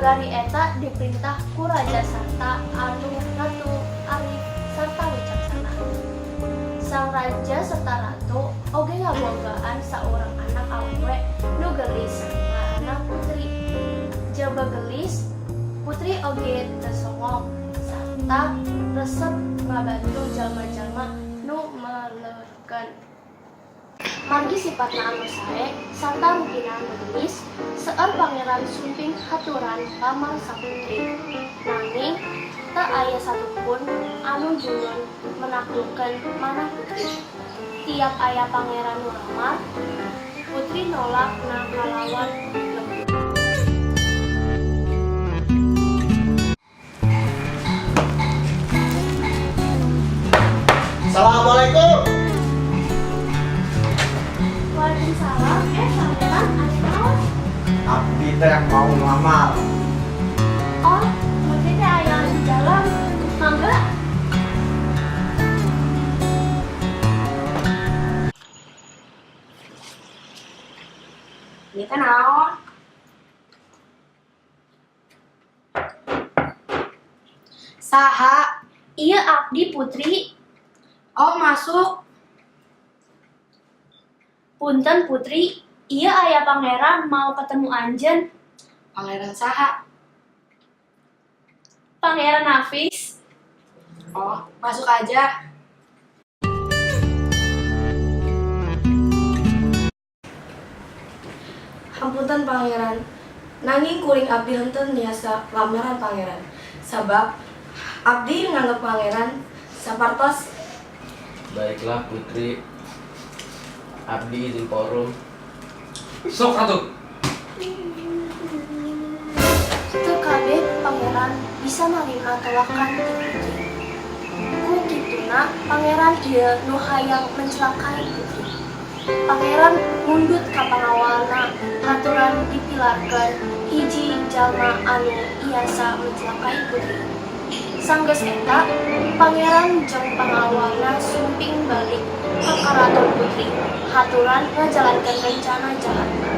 Nagari eta diperintah ku raja sarta anu ratu arif sarta wicaksana. Sang raja serta ratu oge ngabogaan saurang anak awewe nu geulis ngaranna Putri. Jaba geulis, Putri oge teu songong sarta resep ngabantu jalma-jalma nu melerkeun. Margi sipatna anu sae sarta rupina anu geulis, seueur pangeran sumping haturan lamar sang putri. Nanging teu aya satupun anu junun menaklukkeun manah Putri. Tiap aya pangeran nu lamar, Putri nolak na kalawan lembut. Assalamualaikum. Waalaikumsalam, pangeran, aya naon? Abdi teh yang mau ngelamar. Oh, Putri teh aya di dalam. Mangga. Ieu teh naon? Saha? Ieu abdi Putri. Oh, masuk. Punten Putri, ieu aya pangeran mau ketemu anjeun. Pangeran saha? Pangeran Nafis. Oh, masuk aja. Hampunten pangeran. Nanging kuring abdi henteu niasa lamaran pangeran. Sabab abdi nganggep pangeran sapartos. Baiklah Putri, abdi izin forum. Sok atuh. Teu kabeh pangeran bisa narima tolakan ti Putri. Ku kituna pangeran ieu nu hayang mencelakai Putri. Pangeran mundut ka pangawalna haturan dipilarkeun hiji jalma anu iasa mencelakai Putri. Sanggeus eta, pangeran jeung pangawalna sumping balik ka karaton Putri haturan ngajalankeun rencana jahatna.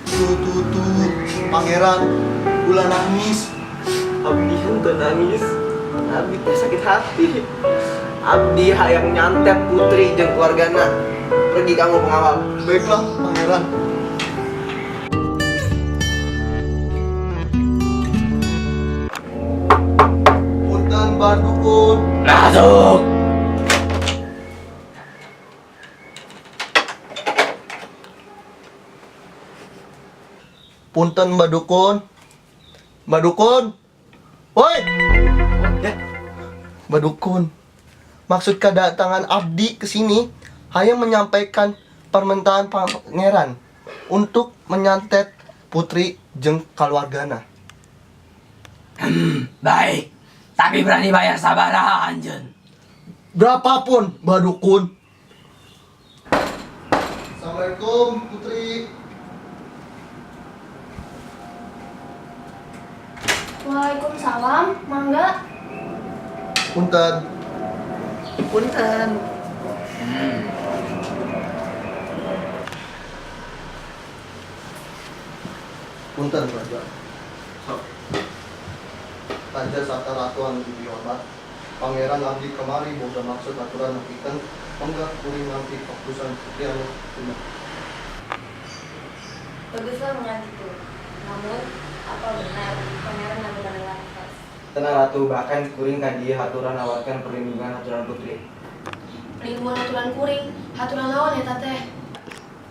Tuh tuh tuh, pangeran, ulah nangis. Abdi henteu nangis. Abdi teh sakit hati. Abdi hayang nyantet Putri jeung keluargana. Pergi kamu pengawal. Baiklah, pangeran. Punten Mbah Dukun. Masuk. Punten Mbah Dukun. Mbah Dukun. Woi. Ya. Mbah Dukun. Maksud kedatangan abdi ke sini hanya menyampaikan permintaan pangeran untuk menyantet Putri jeung keluargana. Baik, tapi berani bayar sabaraha anjeun? Berapapun, Mbah Dukun. Assalamualaikum, Putri. Waalaikumsalam, mangga. Punten. Punten. Punten, Raja. Sok. Raja sarta ratu anu dipihormat. Pangeran abdi kemari boga maksud aturan nepikeun mangga kuring nampi keputusan Putri anu bener. Baguslah dengan itu. Namun, apa benar pangeran adalah nafas? Tenang Ratu, bahkan kuring ka dieu haturan nawarkan perlindungan haturan Putri. Perlindungan haturan kuring, haturan naon eta teh?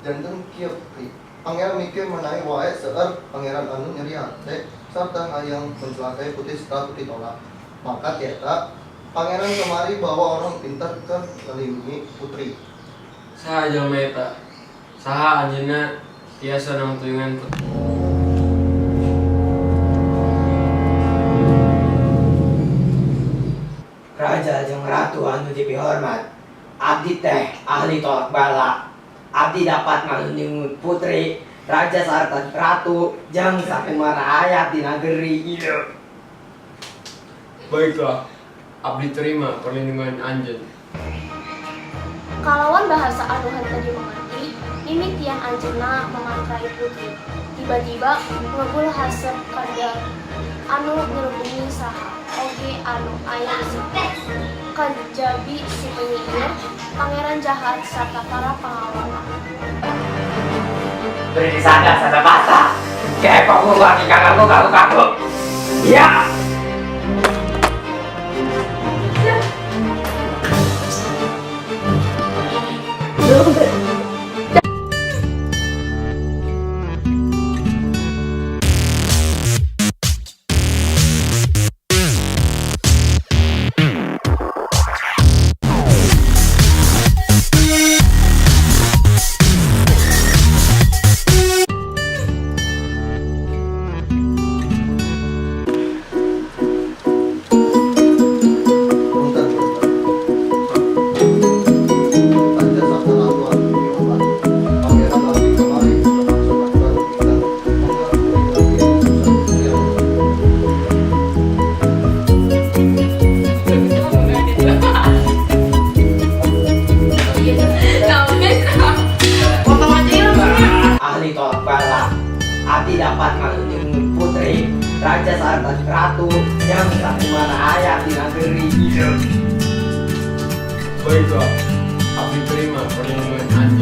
Janten kieu Putri. Pangeran mikir menawi wae seueur pangeran anu nyeri hate sarta hayang mencelakai Putri setelah Putri tolak. Maka ti eta pangeran kemari bawa orang pintar ke melindungi Putri. Saha jalma eta? Saha anjeunna tiasa nangtuyungan Putri? Raja jeung ratu anu dipihormat. Abdi teh ahli tolak bala. Abdi dapat ngalindungi putri, raja sarta ratu jeung sakumaha rakyat di nageri ieu. Baiklah, abdi terima perlindungan anjeun. Kalawan bahasa anu henteu dimengerti, Mimitian anjeunna memantrai putri. Tiba-tiba ngebul haseup kadal anu nyelubungi saha oge anu aya di situ. Kajabi si penyiir, pangeran jahat sarta para pengawalna. Beri sada sada basah. Kepok gua kaku kaku kaku. Ya. Punten, punten. Raja sarta ratu anu dipihormat. Pangeran abdi kamari bermaksud akan kita mangga Ahli tolak bala. Abdi dapat melindungi putri, raja sarta ratu yang sakumaraya di negeri. Baiklah, abdi terima perlindungan.